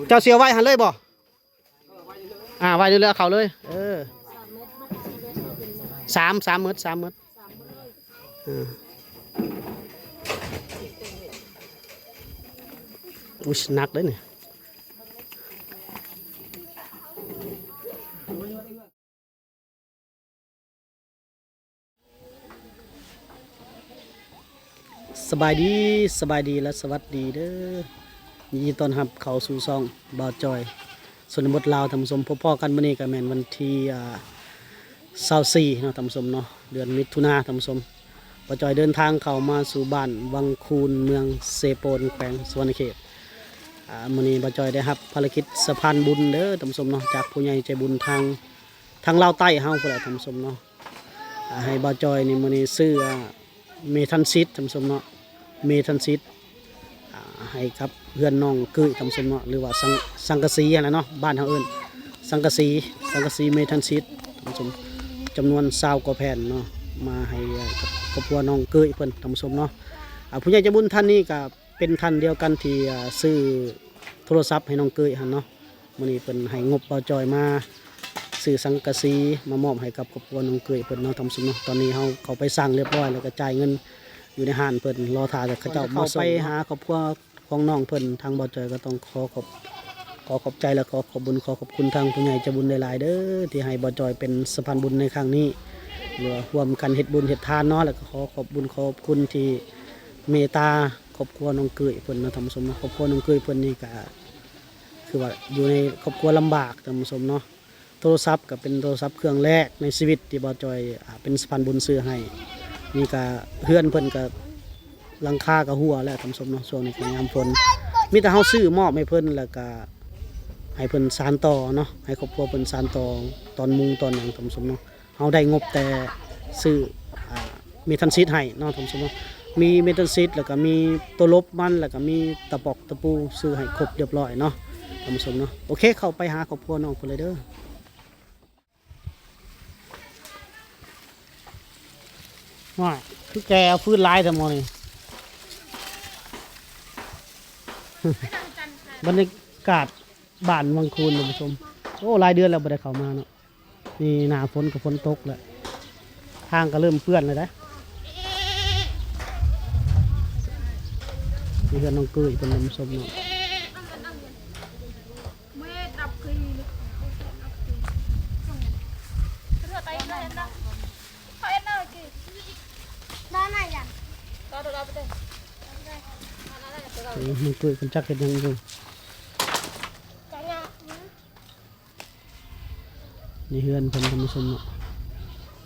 ເຈົ້າຊິເອົາໄວ້ຫັ້ນເລີຍບໍ່? ອ່າ ໄວ້ເລື້ອຍໆ ເອົາເຂົ້າເລີຍ. ເອີ ສາມ ສາມໝົດ ສາມໝົດ. ເອີ ອຸ້ຍ ໜັກເດ້ນີ້. ສະບາຍດີ ສະບາຍດີ ແລະ ສະຫວັດດີເດີ. ຍິນດີຕ້ອນຮັບເຂົ້າສູ່ຊ່ອງບ່າວຈ່ອຍຊົນນະບົດລາວ ທ່ານຜູ້ຊົມ. ພົບພໍ້ກັນມື້ນີ້ກໍແມ່ນວັນທີ ອ່າ ຊາວສີ່ເນາະ ທ່ານຜູ້ຊົມເນາະ ເດືອນມິຖຸນາ ທ່ານຜູ້ຊົມ. ບ່າວຈ່ອຍເດີນທາງເຂົ້າມາສູ່ບ້ານວັງຄູນ ເມືອງເຊໂປນ ແຂວງສະຫວັນນະເຂດ. ອ່າ ມື້ນີ້ບ່າວຈ່ອຍໄດ້ຮັບພາລະກິດສະພານບຸນເດີ ທ່ານຜູ້ຊົມເນາະ ຈາກຜູ້ໃຫຍ່ໃຈບຸນທາງ ທາງລາວໃຕ້ເຮົາພຸ້ນແຫຼະ ທ່ານຜູ້ຊົມເນາະ. ອ່າ ໃຫ້ບ່າວຈ່ອຍນີ້ ມື້ນີ້ຊື້ ອ່າ ເມທັນຊີດ ທ່ານຜູ້ຊົມເນາະ ເມທັນຊີດ ອ່າ ໃຫ້ກັບເຮືອນນ້ອງເກີ້ຍ ທ່ານຜູ້ຊົມເນາະ ຫຼືວ່າສັງ ສັງກະສີຫັ້ນແຫຼະເນາະ ບ້ານເຮົາເອີ້ນສັງກະສີ ສັງກະສີເມທັນຊີດ ທ່ານຜູ້ຊົມ ຈຳນວນຊາວກວ່າແຜ່ນເນາະ ມາໃຫ້ກັບຄອບຄົວນ້ອງເກີ້ຍເພິ່ນ ທ່ານຜູ້ຊົມເນາະ. ອ່າ ຜູ້ໃຫຍ່ໃຈບຸນທ່ານນີ້ກໍເປັນທ່ານດຽວກັນທີ່ ອ່າ ຊື້ໂທລະສັບໃຫ້ນ້ອງເກີ້ຍຫັ້ນເນາະ. ມື້ນີ້ເພິ່ນໃຫ້ງົບບ່າວຈ່ອຍມາຊື້ສັງກະສີມາມອບໃຫ້ກັບຄອບຄົວນ້ອງເກີ້ຍເພິ່ນເນາະ ທ່ານຜູ້ຊົມເນາະ. ຕອນນີ້ເຮົາເຂົ້າໄປສັ່ງຮຽບຮ້ອຍ ແລ້ວກໍຈ່າຍເງິນຢູ່ໃນຮ້ານເພິ່ນ ລໍຖ້າແຕ່ເຂົາເຈົ້າມາສົ່ງເນາະ. ກ່ອນຈະເຂົ້າໄປຫາຄອບຄົວຂອງນ້ອງເພິ່ນ ທາງບ່າວຈ່ອຍກໍຕ້ອງຂໍຂອບ ຂໍຂອບໃຈ ແລະ ຂໍຂອບບຸນ ຂໍຂອບຄຸນທາງຜູ້ໃຫຍ່ໃຈບຸນຫຼາຍໆເດີ ທີ່ໃຫ້ບ່າວຈ່ອຍເປັນສະພານບຸນໃນຄັ້ງນີ້ ຫຼືວ່າຮ່ວມກັນເຮັດບຸນເຮັດທານເນາະ. ແລ້ວກໍຂໍຂອບບຸນຂອບຄຸນທີ່ເມດຕາ ຄອບຄົວນ້ອງເກີ້ຍເພິ່ນເນາະ ທ່ານຜູ້ຊົມເນາະ. ຄອບຄົວນ້ອງເກີ້ຍເພິ່ນນີ້ກະຄືວ່າຢູ່ໃນຄອບຄົວລຳບາກ ທ່ານຜູ້ຊົມເນາະ. ໂທລະສັບກະເປັນໂທລະສັບເຄື່ອງແລກໃນຊີວິດທີ່ບ່າວຈ່ອຍ ອ່າ ເປັນສະພານບຸນຊື້ໃຫ້. ນີ້ກະເຮືອນເພິ່ນກະຫຼັງຄາກະຮົ່ວແລ້ວ ທ່ານຜູ້ຊົມເນາະ. ຊ່ວງນີ້ກະຍາມຝົນ ມີແຕ່ເຮົາຊື້ມອບໃຫ້ເພິ່ນ ແລ້ວກະໃຫ້ເພິ່ນສານຕໍ່ເນາະ ໃຫ້ຄອບຄົວເພິ່ນສານຕໍ່ຕອນມຸງຕອນຫຍັງ ທ່ານຜູ້ຊົມເນາະ. ເຮົາໄດ້ງົບແຕ່ຊື້ ອ່າ ເມທັນຊີດໃຫ້ເນາະ ທ່ານຜູ້ຊົມເນາະ. ມີເມທັນຊີດ ແລ້ວກໍມີຕົວລົບມັນ ແລ້ວກໍມີຕະປອກຕະປູ ຊື້ໃຫ້ຄົບຮຽບຮ້ອຍເນາະ ທ່ານຜູ້ຊົມເນາະ. ໂອເຄ ເຂົ້າໄປຫາຄອບຄົວນ້ອງເພິ່ນເລີຍເດີ. ວ້າຍ ຄືແກ່ເອົາຟືນຫຼາຍແທ້ໝໍນີ້. ບັນຍາກາດບ້ານວັງຄູນ ທ່ານຜູ້ຊົມ. ໂອ້ ຫຼາຍເດືອນແລ້ວບໍ່ໄດ້ເຂົ້າມາເນາະ. ນີ້ໜ້າຝົນກໍຝົນຕົກແລ້ວ ທາງກໍເລີ່ມເປື້ອນແລ້ວເດ້. ນີ້ເຮືອນນ້ອງເກີ້ຍເພິ່ນນຳຊົມເນາະ. ເອີ ນ້ອງເກີ້ຍເພິ່ນຈັກເຮັດຫຍັງຢູ່. ໃນເຮືອນເພິ່ນ ທ່ານຜູ້ຊົມເນາະ.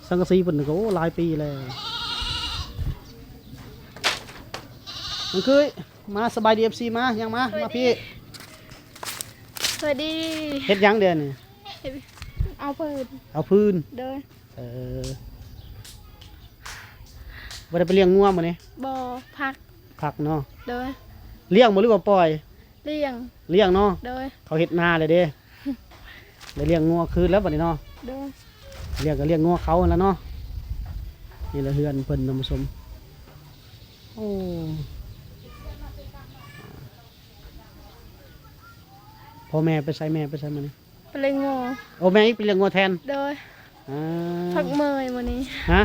ສັງກະສີເພິ່ນກໍ ໂອ້ ຫຼາຍປີແລ້ວ. ນ້ອງເຄີຍ ມາ ສະບາຍດີ ເອັຟຊີ ມາ ຍັງມາ ສະບາຍດີ ມາພີ້. ສະບາຍດີ. ເຮັດຫຍັງດຽວນີ້? ເອົາຟືນ. ເອົາຟືນ. ໂດຍ. ເອີ ບໍ່ໄດ້ໄປລ້ຽງງົວມື້ນີ້? ບໍ່ ພັກ. ພັກເນາະ. ໂດຍ. ລ້ຽງບໍ່ ຫຼືວ່າປ່ອຍ? ລ້ຽງ. ລ້ຽງເນາະ. ໂດຍ. ເຂົາເຮັດນາແລ້ວເດ້ ໄດ້ລ້ຽງງົວຄືນແລ້ວບັດນີ້ເນາະ. ໂດຍ. ລ້ຽງກໍລ້ຽງງົວເຂົາຫັ້ນລະເນາະ. ນີ້ລະເຮືອນເພິ່ນ ທ່ານຜູ້ຊົມ. ໂອ້ ພໍ່ແມ່ໄປໃສ? ແມ່ໄປໃສມື້ນີ້? ໄປລ້ຽງງົວ. ໂອ້ ແມ່ອີກໄປລ້ຽງງົວແທນ. ໂດຍ. ອ່າ ພັກເມື່ອຍມື້ນີ້. ຮະ?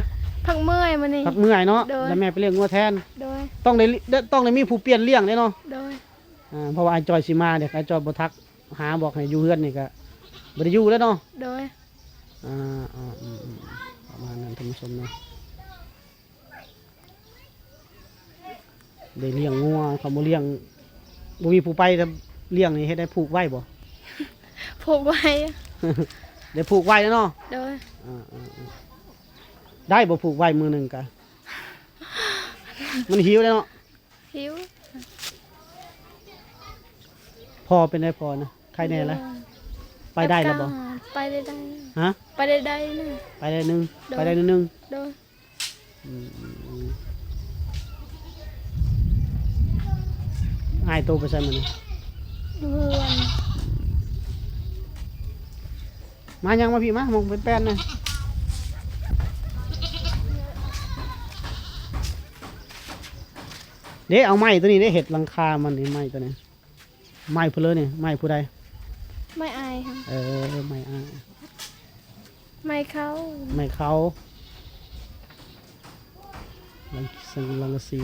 ພັກເມື່ອຍມື້ນີ້. ພັກເມື່ອຍເນາະ. ໂດຍ. ແລ້ວແມ່ໄປລ້ຽງງົວແທນ. ໂດຍ. ຕ້ອງໄດ້ ຕ້ອງໄດ້ມີຜູ້ປ່ຽນລ້ຽງເດ້ເນາະ. ໂດຍ. ອ່າ ເພາະວ່າອ້າຍຈ່ອຍຊິມາເດ້ ອ້າຍຈ່ອຍບໍ່ທັກຫາ ບອກໃຫ້ຢູ່ເຮືອນນີ້ກະບໍ່ໄດ້ຢູ່ແລ້ວເນາະ. ໂດຍ. ອ່າ ອ່າ ອືມ ປະມານນັ້ນ ທ່ານຜູ້ຊົມເນາະ. ໄດ້ລ້ຽງງົວ ຄັນບໍ່ລ້ຽງ ບໍ່ມີຜູ້ໄປລ້ຽງນີ້ ເຮັດໃດ ຜູກໄວ້ບໍ່? ຜູກໄວ້. ໄດ້ຜູກໄວ້ແລ້ວເນາະ. ໂດຍ. ອ່າ ໄດ້ບໍ່ ຜູກໄວ້ມື້ໜຶ່ງກະ ມັນຫິວແລ້ວເນາະ. ຫິວ. ພໍ່ເປັນໃດພໍ່ນະ? ໄຄແນ່ລະ? ໂດຍ. ໄປໄດ້ລະບໍ່? ໄປໄດ້ໄດ້. ຮະ? ໄປໄດ້ໄດ້ນະ. ໄປໄດ້ໜຶ່ງ. ໂດຍ. ໄປໄດ້ໜຶ່ງ. ໂດຍ. ອືມ ອືມ ອືມ. ອ້າຍໂຕໄປໃສມື້ນີ້? ຢູ່ເຮືອນ. ມາ ຍ່າງມາພີ້ມາ ມອງເປັນແປ້ນນະ. ເດ້ ເອົາໄມ້ຕົວນີ້ເດ້ ເຮັດຫຼັງຄາມັນນີ້ ໄມ້ຕົວນີ້ ໄມ້ຜູ້ເລີນີ້ ໄມ້ຜູ້ໃດ? ໄມ້ອ້າຍຫັ້ນ ເອີ ໄມ້ອ້າຍ ໄມ້ເຂົາ ໄມ້ເຂົາ ຫຼັງ ສັງ ສັງກະສີ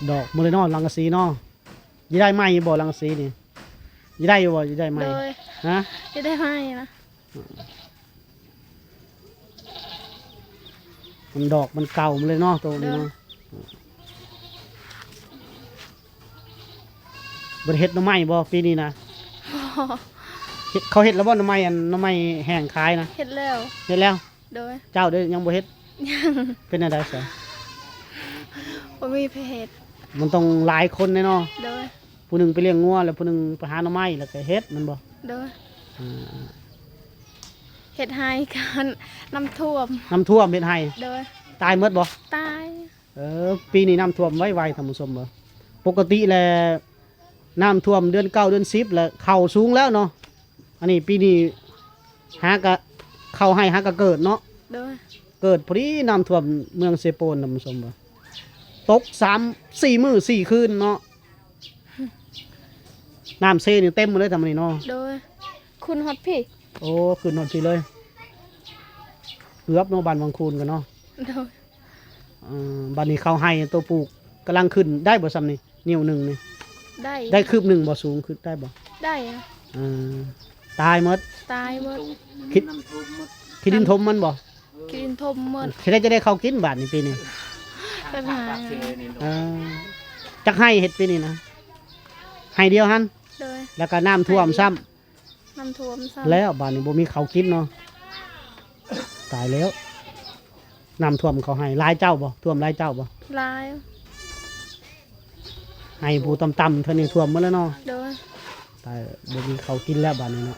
ດອກໝົດເລີຍເນາະ ສັງກະສີເນາະ. ຢາກໄດ້ໄມ້ຢູ່ບໍ່ ສັງກະສີນີ້? ຢາກໄດ້ຢູ່ບໍ່? ຢາກໄດ້ໄມ້? ໂດຍ ຮະ? ຢາກໄດ້ໄມ້ນະ. ມັນດອກມັນເກົ່າໝົດເລີຍເນາະ ໂຕນີ້ເນາະ. ໂດຍ ບໍ່ໄດ້ເຮັດໜໍ່ໄມ້ບໍ່ປີນີ້ນະ? ບໍ່ ເຮັດ ເຂົາເຮັດແລ້ວບໍ່ໜໍ່ໄມ້ ອັນໜໍ່ໄມ້ແຫ້ງຂາຍນະ? ເຮັດແລ້ວ ເຮັດແລ້ວ. ໂດຍ ເຈົ້າເດ້ຍັງບໍ່ເຮັດ? ຍັງ. ເປັນແນວໃດຊະ? ບໍ່ມີໃຜເຮັດ. ມັນຕ້ອງຫຼາຍຄົນແດ່ເນາະ. ໂດຍ ຜູ້ໜຶ່ງໄປລ້ຽງງົວ ແລ້ວຜູ້ໜຶ່ງໄປຫາໜໍ່ໄມ້ ແລ້ວກໍເຮັດ ແມ່ນບໍ່? ໂດຍ ອ່າ ເຮັດໄຮ່ກໍນ້ຳຖ້ວມ ນ້ຳຖ້ວມເຮັດໄຮ່. ໂດຍ ຕາຍໝົດບໍ່? ຕາຍ. ເອີ ປີນີ້ນ້ຳຖ້ວມໄວໆ ທ່ານຜູ້ຊົມເອີຍ. ປົກກະຕິແລ້ວນ້ຳຖ້ວມເດືອນເກົ້າເດືອນສິບ ແລ້ວເຂົ້າສູງແລ້ວເນາະ. ອັນນີ້ປີນີ້ຫາກະ ເຂົ້າໄຮ່ຫາກະເກີດເນາະ. ໂດຍ ເກີດພໍດີນ້ຳຖ້ວມເມືອງເຊໂປນ ທ່ານຜູ້ຊົມເອີຍ. ຕົກສາມສີ່ມື້ສີ່ຄືນເນາະ. ນ້ຳເຊນີ້ເຕັມໝົດເລີຍທຳນີ້ເນາະ. ໂດຍ ຂຶ້ນຮອດພີ້. ໂອ້ ຂຶ້ນຮອດພີ້ເລີຍ ເກືອບເນາະ ບ້ານວັງຄູນກັນເນາະ. ໂດຍ ເອີ ບັດນີ້ເຂົ້າໄຮ່ໂຕປູກກຳລັງຂຶ້ນ ໄດ້ບໍ່ຊ່ຳນີ້? ນິ້ວໜຶ່ງນີ້ ໄດ້ ໄດ້ຄືບໜຶ່ງບໍ່? ສູງຂຶ້ນໄດ້ບໍ່? ໄດ້ນະ. ເອີ ຕາຍໝົດ ຕາຍໝົດ. ຂີ້ດິນຖົມມັນບໍ່? ຂີ້ດິນຖົມໝົດ. ຊິໄດ້ ຈະໄດ້ເຂົ້າກິນບາດນີ້ປີນີ້. ໄປຫາ ເອີ ຈັກໄຮ່ເຮັດປີນີ້ນະ? ໄຮ່ດຽວຫັ້ນ. ໂດຍ ແລ້ວກໍນ້ຳຖ້ວມຊ້ຳ. ນ້ຳຖ້ວມຊ້ຳ ແລ້ວບາດນີ້ບໍ່ມີເຂົ້າກິນເນາະ. ຕາຍແລ້ວ ນ້ຳຖ້ວມເຂົ້າໄຮ່. ຫຼາຍເຈົ້າບໍ່? ຖ້ວມຫຼາຍເຈົ້າບໍ່? ຫຼາຍ. ໄຮ່ຜູ້ຕ່ຳໆ ເທື່ອນີ້ຖ້ວມໝົດແລ້ວເນາະ. ໂດຍ ຕາຍ ບໍ່ມີເຂົ້າກິນແລ້ວບາດນີ້ເນາະ.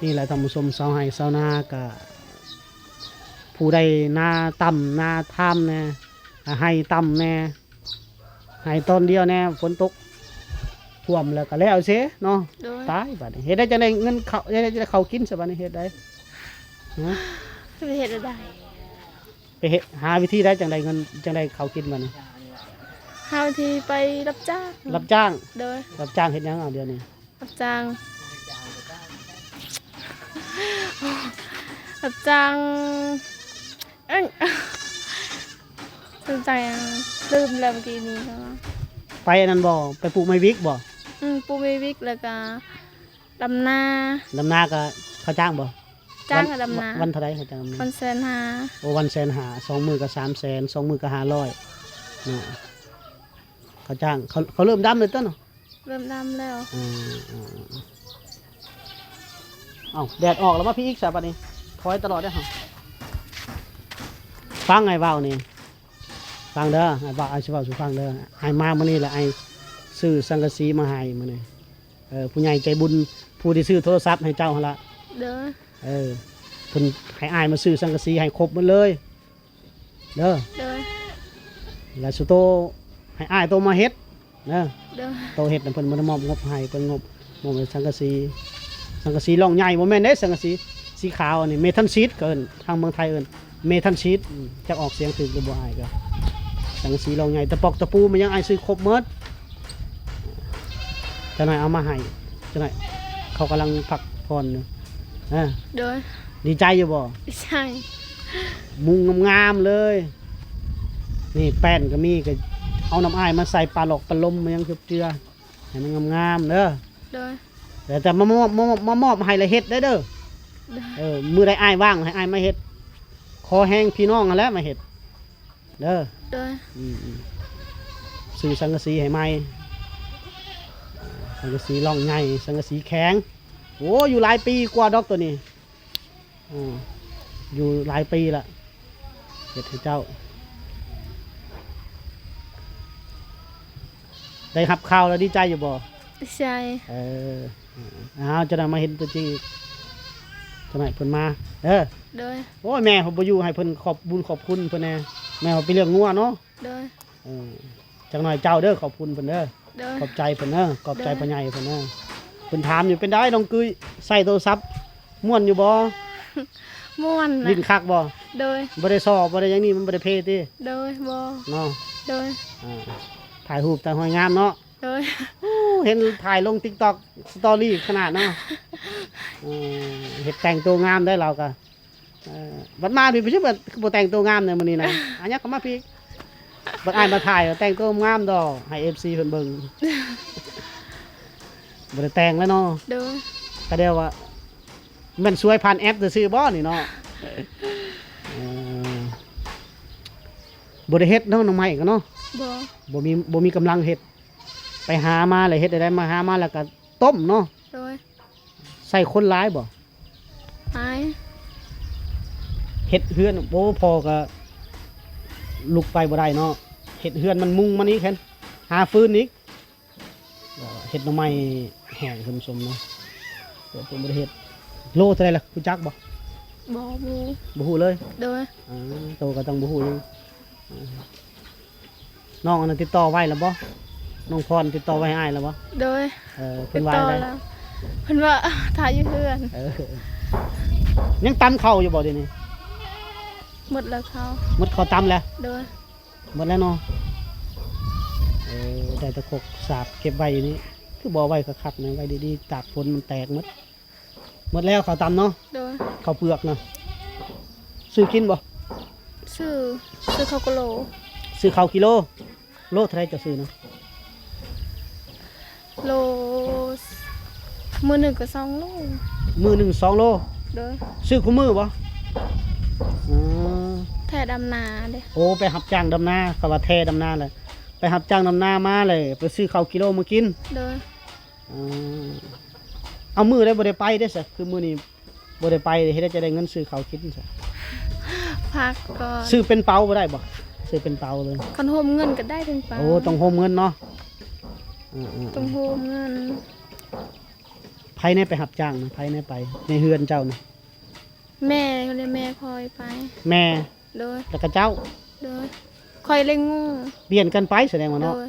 ນີ້ແຫຼະທ່ານຜູ້ຊົມ ຊາວໄຮ່ຊາວນາກະ ຜູ້ໃດນາຕ່ຳ ນາທາມແດ່ ໄຮ່ຕ່ຳແດ່ ໄຮ່ຕອນດຽວແດ່ ຝົນຕົກຖ້ວມແລ້ວກໍແລ້ວເສເນາະ. ໂດຍ ຕາຍບາດນີ້ ເຮັດໄດ້ຈັ່ງໃດເງິນເຂົ້າ ເຮັດໄດ້ຈັ່ງໃດເຂົ້າກິນຊະບາດນີ້ ເຮັດໄດ້? ຮະ? ຊິເຮັດແນວໃດ? ໄປເຮັດ ຫາວິທີໃດຈັ່ງໃດເງິນ ຈັ່ງໃດເຂົ້າກິນບາດນີ້? ຫາວິທີໄປຮັບຈ້າງ. ຮັບຈ້າງ? ໂດຍ ຮັບຈ້າງເຮັດຫຍັງ? ເອົາ ດຽວນີ້ ຮັບຈ້າງ ຮັບຈ້າງ ເອີຍ ສົນໃຈ ລືມແລ້ວເມື່ອກີ້ນີ້. ໄປອັນນັ້ນບໍ່? ໄປປູກໄມ້ວິກບໍ່? ອືມ ປູກໄມ້ວິກ ແລ້ວກະດຳນາ. ດຳນາກະເຂົາຈ້າງບໍ່? ຈ້າງ ວັນ ກະດຳນາ. ວັນເທົ່າໃດເຂົາຈ້າງດຳນາ? ວັນແສນຫ້າ. ໂອ້ ວັນແສນຫ້າ ສອງມື້ກະສາມແສນ ສອງມື້ກະຫ້າຮ້ອຍເນາະ. ເຂົາຈ້າງ ເຂົາ ເຂົາເລີ່ມດຳແລ້ວຕົວະເນາະ. ເລີ່ມດຳແລ້ວ. ເອີ ເອີ ເອີ ເອົ້າ ແດດອອກແລ້ວ ມາພີ້ອີກຊະບາດນີ້ ຖອຍຕະຫຼອດເດ້ເຮົາ. ຟັງອ້າຍເວົ້ານີ້ ຟັງເດີ ອ້າຍເວົ້າ ອ້າຍຊິເວົ້າສູ່ຟັງເດີ. ອ້າຍມາມື້ນີ້ລະ ອ້າຍຊື້ສັງກະສີມາໃຫ້ມື້ນີ້. ເອີ ຜູ້ໃຫຍ່ໃຈບຸນ ຜູ້ທີ່ຊື້ໂທລະສັບໃຫ້ເຈົ້າຫັ້ນລະ. ໂດຍ ເອີ ເພິ່ນໃຫ້ອ້າຍມາຊື້ສັງກະສີໃຫ້ຄົບໝົດເລີຍ. ເດີ ໂດຍ ແລ້ວສຸໂຕໃຫ້ອ້າຍໂຕມາເຮັດເດີ. ໂດຍ ໂຕເຮັດນະ ເພິ່ນບໍ່ໄດ້ມອບງົບໃຫ້ ເພິ່ນງົບ ມອບໃຫ້ສັງກະສີ ສັງກະສີລ່ອງໃຫຍ່. ບໍ່ແມ່ນເດ້ ສັງກະສີສີຂາວອັນນີ້ ເມທັນຊີດ ເຂົາເອີ້ນ ທາງເມືອງໄທເອີ້ນເມທັນຊີດ. ອືມ ຈັກອອກສຽງຖືກຫຼືບໍ່ ອ້າຍກໍ ສັງກະສີລ່ອງໃຫຍ່ ຕະປອກຕະປູ ມັນຫຍັງ ອ້າຍຊື້ຄົບໝົດ. ຈັກໜ້ອຍເອົາມາໃຫ້ ຈັກໜ້ອຍ ເຂົາກຳລັງພັກຜ່ອນຢູ່. ເອີ ໂດຍ ດີໃຈຢູ່ບໍ່? ດີໃຈ. ມຸງງາມໆເລີຍ. ນີ້ແປ້ນກໍມີ ກໍເອົານຳອ້າຍມາໃສ່ປາຫຼອກປາລົມ ມາຫຍັງເຈື່ອ ໃຫ້ມັນງາມໆເດີ. ໂດຍ ແຕ່ ແຕ່ມາມອບ ມາ ມາມອບໃຫ້ລະເຮັດໄດ້ເດີ. ໂດຍ ເອີ ມື້ໃດອ້າຍວ່າງໃຫ້ອ້າຍມາເຮັດ. ຂໍແຮງພີ່ນ້ອງຫັ້ນແຫຼະມາເຮັດ. ເດີ ໂດຍ ອືມ ອືມ ຊື້ສັງກະສີໃຫ້ໃໝ່ ສັງກະສີລ່ອງໃຫຍ່ ສັງກະສີແຂງ. ໂອ້ ຢູ່ຫຼາຍປີກວ່າດອກໂຕນີ້. ອືມ ຢູ່ຫຼາຍປີລະ ເຮັດໃຫ້ເຈົ້າ. ໄດ້ຮັບຂ່າວແລ້ວດີໃຈຢູ່ບໍ່? ດີໃຈ. ເອີ ອ້າວ ຈັກໜ້ອຍມາເຫັນຕົວຈິງອີກ ຈັກໜ້ອຍເພິ່ນມາເດີ. ໂດຍ ໂອ້ຍ ແມ່ເຮົາບໍ່ຢູ່ ໃຫ້ເພິ່ນຂອບບຸນຂອບຄຸນເພິ່ນແດ່. ແມ່ເຮົາໄປລ້ຽງງົວເນາະ. ໂດຍ ເອີ ຈັກໜ້ອຍເຈົ້າເດີ ຂອບຄຸນເພິ່ນເດີ. ໂດຍ ຂອບໃຈເພິ່ນເດີ ຂອບໃຈ ໂດຍ ພໍ່ໃຫຍ່ເພິ່ນເດີ. ເພິ່ນຖາມຢູ່ ເປັນໃດນ້ອງກຸ້ຍ ໃຊ້ໂທລະສັບມ່ວນຢູ່ບໍ່? ມ່ວນແຫຼະ. ຫຼິ້ນຄັກບໍ່? ໂດຍ. ບໍ່ໄດ້ສໍ້ ບໍ່ໄດ້ຫຍັງນີ້ ມັນບໍ່ໄດ້ເພຕິ? ໂດຍ. ບໍ່. ເນາະ. ໂດຍ. ອ່າ ຖ່າຍຮູບຕາຫ້ອຍງາມເນາະ. ໂດຍ. ໂອ້ ເຫັນຖ່າຍລົງຕິກຕັອກສະຕໍຣີຂະໜາດເນາະ. ເອີ ເຮັດແຕ່ງໂຕງາມໄດ໋ລາວກະ. ເອີ ບັດມາພີ້ ຄືບໍ່ແຕ່ງໂຕງາມໃນມື້ນີ້ນະ. ອາ ຍັບເຂົ້າມາພີ້. ບັດອ້າຍມາຖ່າຍແຕ່ງໂຕງາມດອກ ໃຫ້ເອັຟຊີເພິ່ນເບິ່ງ. ບໍ່ໄດ້ແຕ່ງແລ້ວເນາະ. ໂດຍ. ກະແຕ່ວ່າ ແມ່ນສວຍຜ່ານແອັບຊື່ໆບໍ່ນີ້ເນາະ? ເອີ ບໍ່ໄດ້ເຮັດເນາະ ໜໍ່ໄມ້ກະເນາະ. ບໍ່. ບໍ່ມີ ບໍ່ມີກຳລັງເຮັດ. ໄປຫາມາແລ້ວເຮັດໄດ້ ມາຫາມາແລ້ວກະຕົ້ມເນາະ. ໂດຍ. ໃຊ້ຄົນຫຼາຍບໍ່? ຫຼາຍ. ເຮັດເຮືອນ ໂອ້ ພໍ່ກະລຸກໄປບໍ່ໄດ້ເນາະ. ເຮັດເຮືອນມັນມຸງມັນອີກ ຫາຟືນອີກ. ເຮັດໜໍ່ໄມ້ແຫ້ງ ທ່ານຜູ້ຊົມເນາະ. ເພິ່ນບໍ່ໄດ້ເຮັດ. ໂລເທົ່າໃດລະ ຮູ້ຈັກບໍ່? ບໍ່ ບໍ່ ບໍ່ຮູ້ເລີຍ. ໂດຍ. ເອີ ໂຕກະຕ້ອງບໍ່ຮູ້ຫຍັງ. ເອີ ນ້ອງອັນນັ້ນຕິດຕໍ່ໄວ້ລະບໍ່? ນ້ອງພອນຕິດຕໍ່ໄວ້ໃຫ້ອ້າຍລະບໍ່? ໂດຍ. ເອີ ເພິ່ນວ່າໃດ? ເພິ່ນວ່າຖ້າຢູ່ເຮືອນ. ເອີ ຍັງຕຳເຂົ້າຢູ່ບໍ່ດຽວນີ້? ໝົດແລ້ວເຂົ້າ. ໝົດເຂົ້າຕຳແລ້ວ? ໂດຍ. ໝົດແລ້ວເນາະ. ເອີ ໄດ້ແຕ່ຄົກສາກເກັບໄວ້ຢູ່ນີ້ ຄືບໍ່ເອົາໄວ້ຄັກໆນະ ໄວ້ດີໆ ຕາກຝົນມັນແຕກໝົດ. ໝົດແລ້ວເຂົ້າຕຳເນາະ. ໂດຍ. ເຂົ້າເປືອກນະ ຊື້ກິນບໍ່? ຊື້ ຊື້ເຂົ້າກິໂລ. ຊື້ເຂົ້າກິໂລ. ໂລເທົ່າໃດເຈົ້າຊື້ນະ? ໂລ ມື້ໜຶ່ງກະສອງໂລ. ມື້ໜຶ່ງສອງໂລ. ໂດຍ. ຊື້ຄູ່ມື້ບໍ່? ອືມ ແຖດຳນາເດ້. ໂອ້ ໄປຮັບຈ້າງດຳນາ. ເຂົາວ່າແຖດຳນາແຫຼະ ໄປຮັບຈ້າງດຳນາມາແລ້ວໄປຊື້ເຂົ້າກິໂລມາກິນ. ໂດຍ. ອືມ ເອົາ ມື້ໃດບໍ່ໄດ້ໄປເດ້ຊະ ຄືມື້ນີ້ບໍ່ໄດ້ໄປ ເຮັດໃດຈະໄດ້ເງິນຊື້ເຂົ້າກິນຊະ? ພັກກ່ອນ. ຊື້ເປັນເປົາບໍ່ໄດ້ບໍ່? ຊື້ເປັນເປົາເລີຍ. ຄັນໂຮມເງິນກະໄດ້ເປັນເປົາ. ໂອ້ ຕ້ອງໂຮມເງິນເນາະ. ເອີໆໆ ຕ້ອງໂຮມເງິນ. ໃຜແນ່ໄປຮັບຈ້າງນະ? ໃຜແນ່ໄປໃນເຮືອນເຈົ້ານະ? ແມ່ ແມ່ພອຍໄປ. ແມ່. ໂດຍ. ແລ້ວກະເຈົ້າ? ໂດຍ. ຂ້ອຍລ້ຽງງົວ. ປ່ຽນກັນໄປ ສະແດງວ່າເນາະ. ໂດຍ.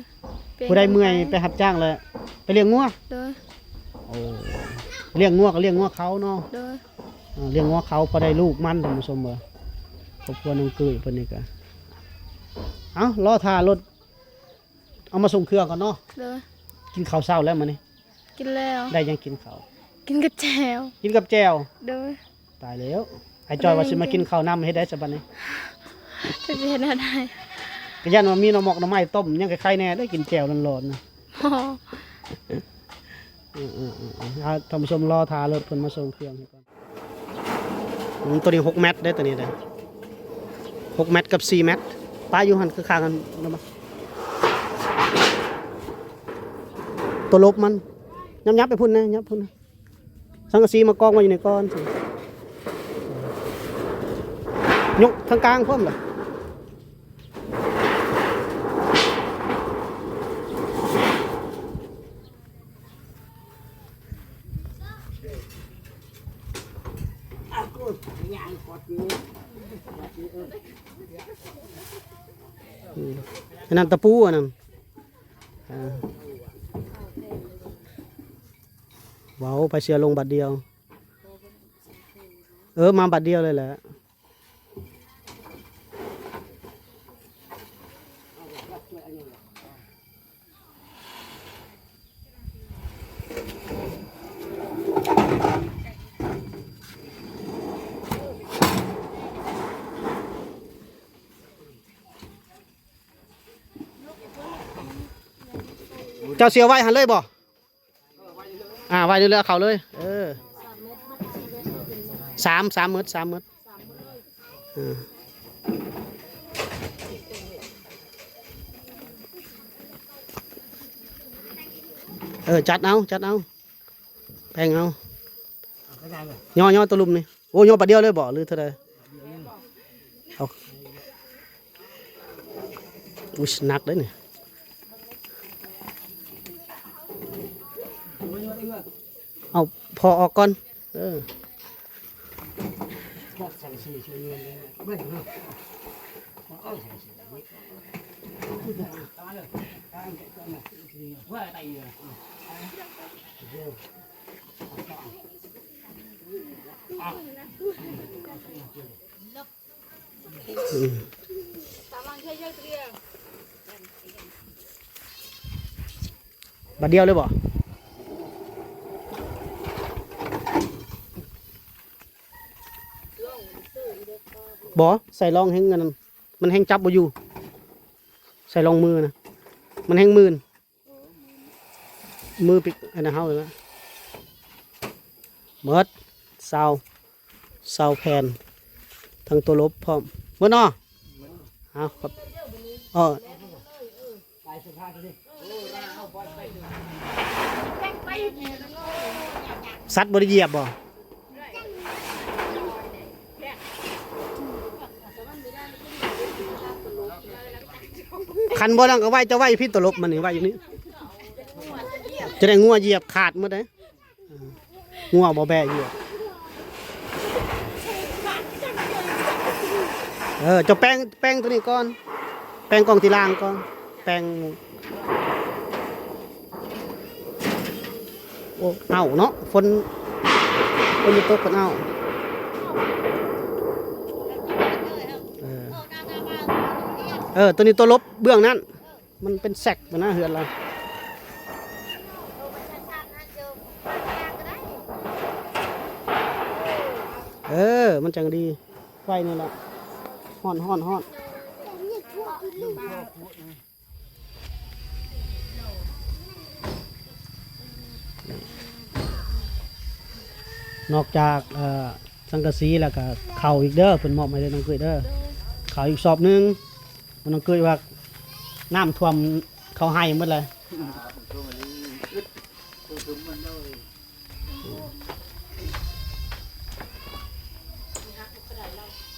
ຜູ້ໃດເມື່ອຍໄປຮັບຈ້າງແລ້ວໄປລ້ຽງງົວ. ໂດຍ. ໂອ້ ລ້ຽງງົວກະລ້ຽງງົວເຂົາເນາະ. ໂດຍ. ເອີ ລ້ຽງງົວເຂົາ ພໍໄດ້ລູກມັນ ທ່ານຜູ້ຊົມເອີຍ. ຄອບຄົວນ້ອງເກີຍເພິ່ນນີ້ກະ ເອົ້າ ລໍຖ້າລົດເອົາມາສົ່ງເຄື່ອງກ່ອນເນາະ. ໂດຍ. ກິນເຂົ້າເຊົ້າແລ້ວມື້ນີ້? ກິນແລ້ວ. ໄດ້ຫຍັງກິນເຂົ້າ? ກິນກັບແຈ່ວ. ກິນກັບແຈ່ວ. ໂດຍ. ຕາຍແລ້ວ ອ້າຍຈ້ອຍວ່າຊິມາກິນເຂົ້ານຳ ເຮັດໄດ້ຊະບັດນີ້? ຈັກຊິເຮັດແນວໃດ? ກະຢ້ານວ່າມີໜໍ່ໝອກໜໍ່ໄມ້ຕົ້ມ ຍັງໄຄໆແນ່ເດ້ ກິນແຈ່ວຮ້ອນໆນະ. ເອີໆໆ ເອົາ ທ່ານຜູ້ຊົມລໍຖ້າລົດເພິ່ນມາສົ່ງເຄື່ອງໃຫ້ກ່ອນ. ອືມ ໂຕນີ້ຫົກແມັດເດ້ ໂຕນີ້ເດ້ ຫົກແມັດກັບສີ່ແມັດ. ປະຢູ່ຫັ້ນ ຄືຂ້າງກັນ ໂຕຫຼົບມັນ. ຫຍັບໆໄປພຸ້ນແນ່ ຫຍັບພຸ້ນ. ສັງກະສີມາກອງໄວ້ຢູ່ນີ້ກ່ອນ. ຍົກທາງກາງພ້ອມລະ. ອືມ ອັນນັ້ນຕະປູ ອັນນັ້ນ. ອ່າ ເວົ້າ ໃຜເຊື່ອລົງບາດດຽວ. ເອີ ມາບາດດຽວເລີຍແຫຼະ. ເຈົ້າຊິເອົາໄວ້ຫັ້ນເລີຍບໍ່? ອ່າ ໄວ້ເລື້ອຍໆ ເອົາເຂົ້າເລີຍ. ເອີ ສາມ ສາມເໝິດ ສາມເໝິດ. ເອີ ເອີ ຈັດເອົາ ຈັດເອົາ ແບ່ງເອົາ. ຍໍໆ ໂຕລຸ່ມນີ້. ໂອ້ ຍໍປາດດຽວເລີຍບໍ່ ຫຼືເທົ່າໃດ? ເອົາ ອຸ້ຍ ໜັກເດ້ນີ້. ເອົາ ພໍອອກກ່ອນ. ເອີ. ອືມ ບາດດຽວເລີຍບໍ່? ບໍ່ ໃສ່ລອງແຮງອັນນັ້ນ ມັນແຮງຈັບບໍ່ຢູ່ ໃສ່ລອງມືນະ ມັນແຮງມື່ນ ມືປິກອັນນັ້ນເຮົາແລ້ວນະ ໝົດ ຊາວ ຊາວແຜ່ນ ທັງຕົວລົບພ້ອມ ໝົດເນາະ ເອົາ ເອີ ສັດບໍ່ໄດ້ຢຽບບໍ່? ຄັນບໍ່ນັ້ນກໍໄວ້ ຈະໄວ້ຢູ່ພີ້ ຕົວລົບມັນນີ້ໄວ້ຢູ່ນີ້ ຈະໄດ້ງົວຢຽບຂາດໝົດເດ້ ງົວບໍ່ແບະຢຽບ ເອີ ເຈົ້າແປງ ແປງຕົວນີ້ກ່ອນ ແປງກ່ອງທີ່ລ່າງກ່ອນ ແປງ ໂອ້ ເອົາເນາະ ຝົນ ຝົນຕົກເພິ່ນເອົາ ເອີ ເອີ ຕົວນີ້ຕົວລົບເບື້ອງນັ້ນ ມັນເປັນແຊັກພຸ້ນນະເຮືອນລາວ ເອີ ມັນຈັ່ງດີ ໄວ້ນີ້ແຫຼະ ຮ້ອນ ຮ້ອນ ຮ້ອນ. ນອກຈາກ ເອີ ສັງກະສີແລ້ວກະເຂົ້າອີກເດີ ເພິ່ນມອບໃຫ້ເດີນ້ອງເກີຍເດີ ເຂົ້າອີກສອບໜຶ່ງ ນ້ອງເກີຍວ່ານ້ຳຖ້ວມເຂົ້າໄຮ່ໝົດແລ້ວ.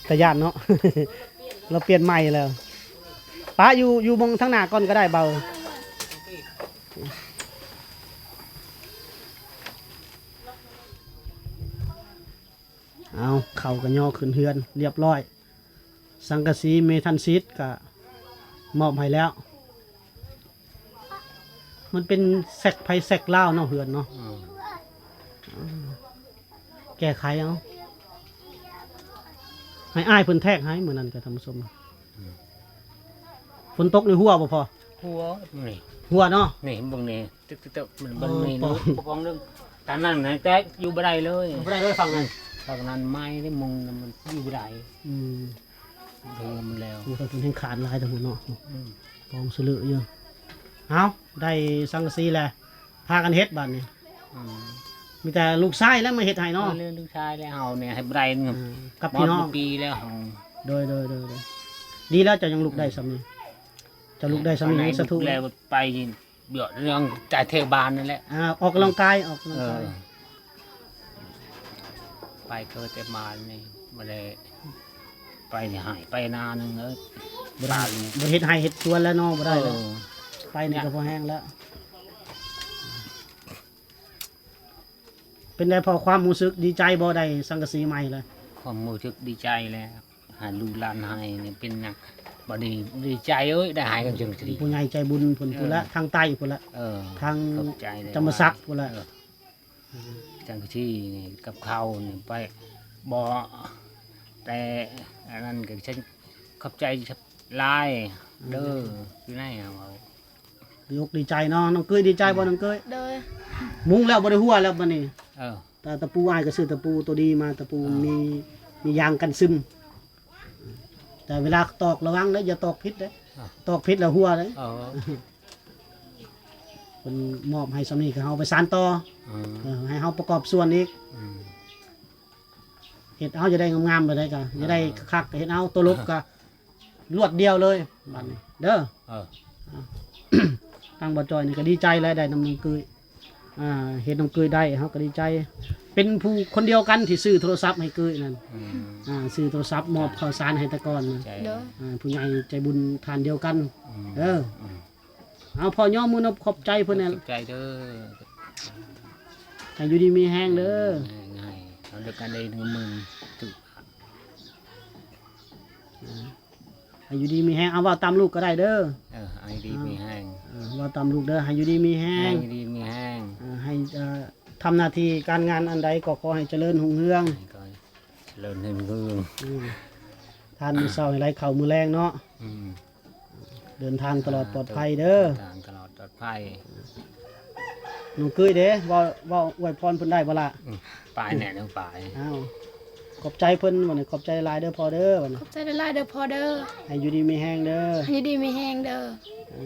ຕາຢ້ານເນາະ ລາວປ່ຽນໃໝ່ແລ້ວ ປະຢູ່ ຢູ່ໝ່ອງທາງໜ້າກ່ອນກໍໄດ້ເບົາ. ເອົາ ເຂົ້າກໍຍໍຂຶ້ນເຮືອນລຽບຮ້ອຍ ສັງກະສີເມທັນຊີດກໍມອບໃຫ້ແລ້ວ. ມັນເປັນແຊັກໃຜແຊັກລາວເນາະ ເຮືອນເນາະ ອືມ ແກ້ໄຂເອົາ ໃຫ້ອ້າຍເພິ່ນແທກໃຫ້ມື້ນັ້ນກໍທ່ານຜູ້ຊົມ ອືມ ຝົນຕົກນີ້ຮົ່ວບໍ່ພໍ່? ຮົ່ວນີ້ ຮົ່ວເນາະ ນີ້ເບິ່ງນີ້ ຕຶກໆ ມັນ ເອີ ມັນມີ ປອງ ປອງເລື່ອງ ຕານນັ້ນນະແຕກ ຢູ່ບໍ່ໄດ້ເລີຍ ຢູ່ບໍ່ໄດ້ເລີຍຝັ່ງນັ້ນ ຝັ່ງນັ້ນໄມ້ໄດ້ມຸງ ມັນຢູ່ບໍ່ໄດ້ ອືມ ໂດນແລ້ວ ໂອ້ ເພິ່ນແຮ່ງຂາດຫຼາຍທັງໝົດເນາະ ອືມ ປອງສະເລີຢູ່ ເອົ້າ ໄດ້ສັງກະສີແລ້ວ ພາກັນເຮັດບາດນີ້ ອືມ ມີແຕ່ລູກຊາຍແຫຼະມາເຮັດໃຫ້ເນາະ ເອີ ເລື່ອງລູກຊາຍແຫຼະ ເຮົານີ້ເຮັດບໍ່ໄດ້ ເອີ ກັບພີ່ນ້ອງ ມອດປີແລ້ວເຮົາ ໂດຍໆໆ ດີແລ້ວເຈົ້າຍັງລຸກໄດ້ ອືມ ສ່ຳນີ້ ເຈົ້າລຸກໄດ້ສ່ຳນີ້ ໄປ ຍັງສາທຸ ແລ້ວໄປ ເບາະເລື່ອງໃຈແຖວບ້ານນັ້ນແຫຼະ ອ່າ ອອກກຳລັງກາຍ ອອກກຳລັງກາຍ ເອີ ໄປເກີດແຕ່ມານີ້ ບໍ່ໄດ້ໄປໄຮ່ໄປນາໜຶ່ງເອີຍ ບໍ່ໄດ້ ບໍ່ໄດ້ເຮັດໄຮ່ເຮັດສວນແລ້ວເນາະ ບໍ່ໄດ້ແລ້ວ ເອີ ໄປນີ້ກໍພໍແຮງແລ້ວ. ເປັນໃດພໍ່ ຄວາມຮູ້ສຶກດີໃຈບໍ່ ໄດ້ສັງກະສີໃໝ່ລະ? ຄວາມຮູ້ສຶກດີໃຈແລ້ວ ໃຫ້ລູກຫຼານໃຫ້ນີ້ເປັນຫຍັງ ບັດນີ້ດີໃຈເອີຍ ໄດ້ໃຫ້ກັນຈັ່ງຊີ້ ຜູ້ໃຫຍ່ໃຈບຸນເພິ່ນ ເອີ ພຸ້ນລະ ທາງໃຕ້ພຸ້ນລະ ເອີ ທາງ ຂອບໃຈ ຈຳປາສັກພຸ້ນລະ ເອີ ຈັງຊີ້ນີ້ ກັບເຂົ້ານີ້ໄປບໍ່ ແຕ່ອັນນັ້ນກໍຂອບໃຈຫຼາຍເດີ ອືມ ຢູ່ໃນເຮົາ ດີອົກດີໃຈເນາະ ນ້ອງເກີຍ ດີໃຈບໍ່ ອືມ ນ້ອງເກີຍ? ໂດຍ ມຸງແລ້ວບໍ່ໄດ້ຮົ່ວແລ້ວບັດນີ້ ເອີ ຕະ ຕະປູ ອ້າຍກໍຊື້ຕະປູໂຕດີມາ ຕະປູ ເອີ ມີ ມີຢາງກັນຊຶມ ແຕ່ເວລາຕອກລະວັງເດີ ຢ່າຕອກຜິດເດີ ເອີ ຕອກຜິດແລ້ວຮົ່ວເດີ ເອີ ເພິ່ນມອບໃຫ້ສ່ຳນີ້ກໍເຮົາໄປສານຕໍ່ ອືມ ເອີ ໃຫ້ເຮົາປະກອບສ່ວນອີກ ອືມ ເຮັດເອົາ ຢາກໄດ້ງາມໆ ແບບໃດກໍ ອ່າ ຢາກໄດ້ຄັກໆ ກໍເຮັດເອົາ ຕົວລົບກໍລວດດຽວເລີຍ ບາດນີ້ເດີ ເອີ ອ່າ ທາງບ່າວຈ້ອຍນີ້ກໍດີໃຈແຫຼະ ໄດ້ນຳນ້ອງເກີຍ ອ່າ ເຫັນນ້ອງເກີຍໄດ້ ເຮົາກໍດີໃຈ ເປັນຜູ້ຄົນດຽວກັນທີ່ຊື້ໂທລະສັບໃຫ້ເກີຍນັ້ນ ອືມ ອ່າ ຊື້ໂທລະສັບ ມອບ ໃຊ່ ເຂົ້າສານໃຫ້ແຕ່ກ່ອນນະ ໃຊ່ ໂດຍ ອ່າ ຜູ້ໃຫຍ່ໃຈບຸນທ່ານດຽວກັນ ອືມ ເດີ ອືມ ເອົາ ພໍ່ຍ້ອມມືນົບຂອບໃຈເພິ່ນແດ່ ຂອບໃຈເດີ ໃຫ້ຢູ່ດີມີແຮງເດີ ໃຫ້ ໃຫ້ເຮົາໄດ້ກັນໄດ້ເງິນໝື່ນ ຖືກ ອ່າ ໃຫ້ຢູ່ດີມີແຮງ ເອົາ ເວົ້າຕາມລູກກໍໄດ້ເດີ ເອີ ໃຫ້ດີມີແຮງ ເອີ ເວົ້າຕາມລູກເດີ ໃຫ້ຢູ່ດີມີແຮງ ໃຫ້ຢູ່ດີມີແຮງ ເອີ ໃຫ້ ເອີ ທຳໜ້າທີ່ການງານອັນໃດກໍຂໍໃຫ້ຈະເລີນຮຸ່ງເຮືອງ ໃຫ້ກໍ ເລີນເຮືອງ ອືມ ທານມື້ເຊົ້າໃຫ້ໄຫຼເຂົ້າມື້ແລງເນາະ ອືມ ເດີນທາງຕະຫຼອດປອດໄພເດີ ເດີນທາງຕະຫຼອດປອດໄພ ນ້ອງເຄີຍເດ້ ເວົ້າ ເວົ້າອວຍພອນເພິ່ນໄດ້ບໍ່ລະ? ອືມ ປາຍແນ່ນ້ອງປາຍ ອ້າວ ຂອບໃຈເພິ່ນ ບັດນີ້ຂອບໃຈຫຼາຍເດີພໍ່ເດີ ບັດນີ້ ຂອບໃຈຫຼາຍໆເດີພໍ່ເດີ ໃຫ້ຢູ່ດີມີແຮງເດີ ໃຫ້ຢູ່ດີມີແຮງເດີ ເອີ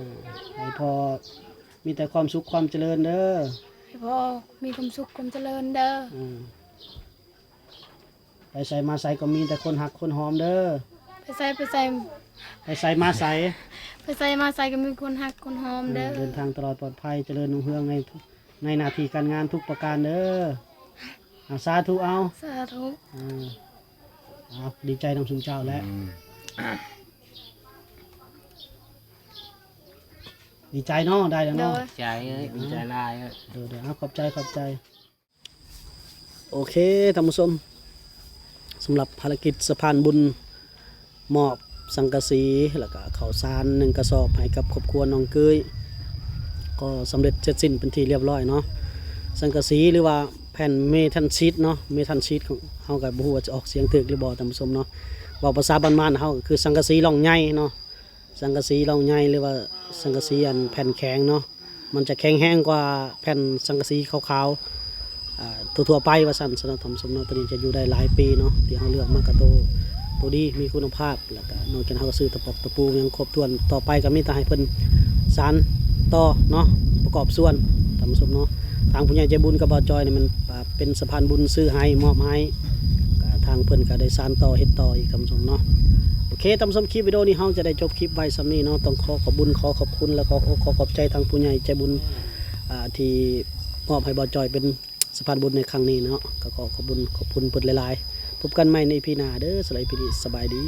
ໃຫ້ພໍ່ມີແຕ່ຄວາມສຸກຄວາມຈະເລີນເດີ ໃຫ້ພໍ່ມີຄວາມສຸກຄວາມຈະເລີນເດີ ເອີ ໄປໃສມາໃສກໍມີແຕ່ຄົນຮັກຄົນຫອມເດີ ໄປໃສ ໄປໃສ ໄປໃສມາໃສ ໄປໃສມາໃສກໍມີຄົນຮັກຄົນຫອມເດີ ເອີ ເດີນທາງຕະຫຼອດປອດໄພ ຈະເລີນຮຸ່ງເຮືອງໃນ ໃນໜ້າທີ່ການງານທຸກປະການເດີ ອາ ສາທຸເອົາ ສາທຸ ເອີ ເອົາ ດີໃຈນຳຊຸມເຈົ້າແຫຼະ ອືມ ດີໃຈເນາະ ໄດ້ແລ້ວເນາະ ໂດຍ ໃຈເອີຍ ດີໃຈຫຼາຍເອີຍ ໂດຍໆ ເອົາ ຂອບໃຈ ຂອບໃຈ. ໂອເຄ ທ່ານຜູ້ຊົມ ສຳລັບພາລະກິດສະພານບຸນ ມອບສັງກະສີ ແລ້ວກະເຂົ້າສານໜຶ່ງກະສອບໃຫ້ກັບຄອບຄົວນ້ອງເກີຍ ກໍສຳເລັດເສັດສິ້ນເປັນທີ່ລຽບຮ້ອຍເນາະ ສັງກະສີ ຫຼືວ່າແຜ່ນເມທັນຊີດເນາະ ເມທັນຊີດ ເຮົາກໍບໍ່ຮູ້ວ່າຈະອອກສຽງຖືກຫຼືບໍ່ ທ່ານຜູ້ຊົມເນາະ ເວົ້າພາສາບ້ານໆເຮົາກໍຄືສັງກະສີລ່ອງໃຫຍ່ເນາະ ສັງກະສີລ່ອງໃຫຍ່ ຫຼືວ່າສັງກະສີອັນແຜ່ນແຂງເນາະ ມັນຈະແຂງແຮງກວ່າແຜ່ນສັງກະສີຂາວໆ ອ່າ ທົ່ວໆໄປວ່າຊັ້ນຊະເນາະ ທ່ານຜູ້ຊົມເນາະ ໂຕນີ້ຈະຢູ່ໄດ້ຫຼາຍປີເນາະ ທີ່ເຮົາເລືອກມາກໍໂຕ ໂຕດີ ມີຄຸນນະພາບ ແລ້ວກໍນອກຈາກນັ້ນເຮົາກໍຊື້ຕະປອກຕະປູຫຍັງຄົບຖ້ວນ ຕໍ່ໄປກໍມີແຕ່ໃຫ້ເພິ່ນສານຕໍ່ເນາະ ປະກອບສ່ວນ ທ່ານຜູ້ຊົມເນາະ ທາງຜູ້ໃຫຍ່ໃຈບຸນກັບບ່າວຈອຍນີ້ແມ່ນ ອ່າ ເປັນສະພານບຸນຊື້ໃຫ້ ມອບໃຫ້ ກໍທາງເພິ່ນກໍໄດ້ສານຕໍ່ເຮັດຕໍ່ອີກ ທ່ານຜູ້ຊົມເນາະ ໂອເຄ ທ່ານຜູ້ຊົມ ຄລິບວິດີໂອນີ້ເຮົາຈະໄດ້ຈົບຄລິບໄວ້ສ່ຳນີ້ເນາະ ຕ້ອງຂໍຂອບບຸນ ຂໍຂອບຄຸນ ແລະ ຂໍອົກຂໍຂອບໃຈທາງຜູ້ໃຫຍ່ໃຈບຸນ ອ່າ ທີ່ມອບໃຫ້ບ່າວຈອຍເປັນສະພານບຸນໃນຄັ້ງນີ້ເນາະ ກໍຂໍຂອບບຸນຂອບຄຸນເພິ່ນຫຼາຍໆ ພົບກັນໃໝ່ໃນອີພີໜ້າເດີ ສຳລັບອີພີນີ້ ສະບາຍດີ.